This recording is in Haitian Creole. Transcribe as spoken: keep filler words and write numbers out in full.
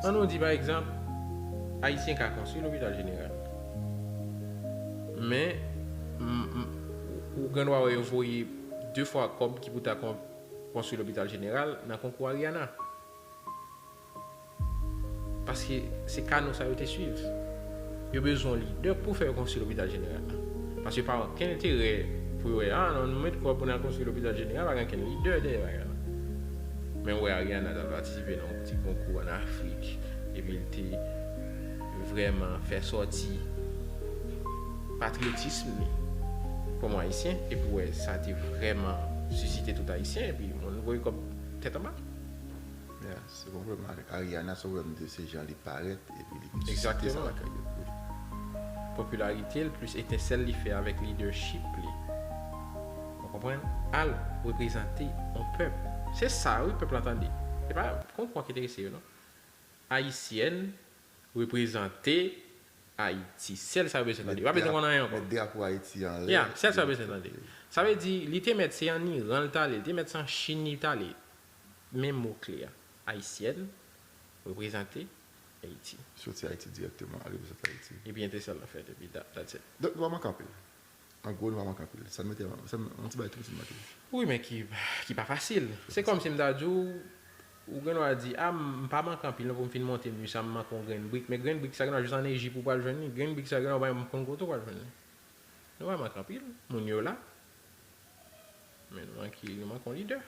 An nou di pa egzanp, Ayisyen ka konstwi lopital jeneral. Men, m- m- ou gen dwa wè yo voye de fwa kòb ki pou ta kon- konstwi lopital jeneral nan konkou Ariana. Paske se kanal sa yo te swiv. Yo bezwen yon lidè pou fè yo konstwi lopital jeneral la. Paske pa okenn enterè pou yo wè, ah non, nou met kòb pou n al konstwi lopital jeneral, pa gen okenn lidè dèyè bagay la. Men ou wè Ariana t al patisipe nan yon ti konkou an Afrik, epi l te vrèman fè sòti patriyotism li kòm Ayisyen, epi ou wè sa te vrèman sisite tout Ayisyen, epi moun voye kòb tèt anba. Yeah, se yon pwoblèm avèk Ariana, se yon pwoblèm de se jan li parèt epi li sisite sa lakay yo. Popilarite l plis etensèl li fè avèk leadership li. Ou konprann? Al reprezante yon pèp. Se sa wi pèp la tande. Se pa konkou ki enterese yo non. Ayisyèn reprezante Ayiti. Sèl sa yo bezwen tande. Yo pa bezwen konn anyen ankò. Met drapo Ayiti anlè. Yeah, sèl sa yo bezwen tande. Sa vle di, li te mèt se an Iran l t ale, li te mèt se an Chin li t ale. Men mo kle a. Ayisyèn reprezante Ayiti. Soti Ayiti dirèkteman, al reprezante Ayiti. Epi entèsèl la fèt, epi that- that's it. Donk nou pa manke anpil. An gwo, nou pa manke anpil. Sa n mete, sa n, yon ti bagay tou piti n manke. Wi, men ki, ki pa fasil. Se kòm si m ta di w, ou gen dwa di, ah, m pa manke anpil non pou m fin monte mi sa, m manke yon grenn brik. Men grenn brik sa gen dwa jis an Ejip ou pral jwenn li. Grenn brik sa gen dwa pa menm konn kote ou pral jwenn li. Nou pa manke anpil. Moun yo la. Men nou manke, nou manke yon lidè.